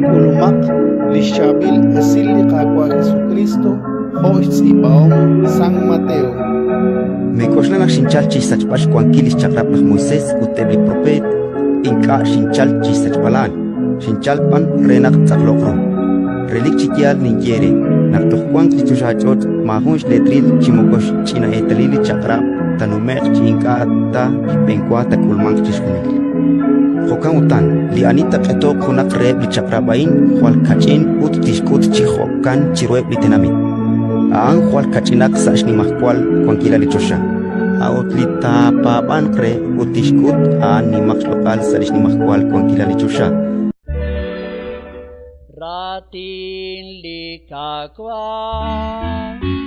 K'ulumaq li xChaab'il Esil li Qaawa' Jesukriist jo' xtz'iib'ahom San Mateo. Meek'oxla naq xinchalk chi xsachb'al xwankil li xChaq'rab' laj Moisés ut eb' li propeet. Ink'a' xinchalk chi xsachb'al a'an, xinchalk b'an re naq ttz'aqloq ru. Relik chi yaal ninye eere naq toj wanq li choxach'och' maajun xleetril chi moko xch'ina eetalil li Chaq'rab' taanume'q chi ink'a' ta xb'enwa taak'ulmanq chixjunil. Jo'kan utan, li ani taaq'etoq junaq reheb' li chaq'rab' a'in jwal kach'in ut tixk'ut chi jo'kan chiruheb' li tenamit, a'an jwal kach'inaq sa' xnimajwal wankilal li choxa. A'ut li taapaab'anq re ut tixk'ut, a'an nimaq xloq'al sa' li xnimajwal wankilal li choxa. Raatin li Qaawa'.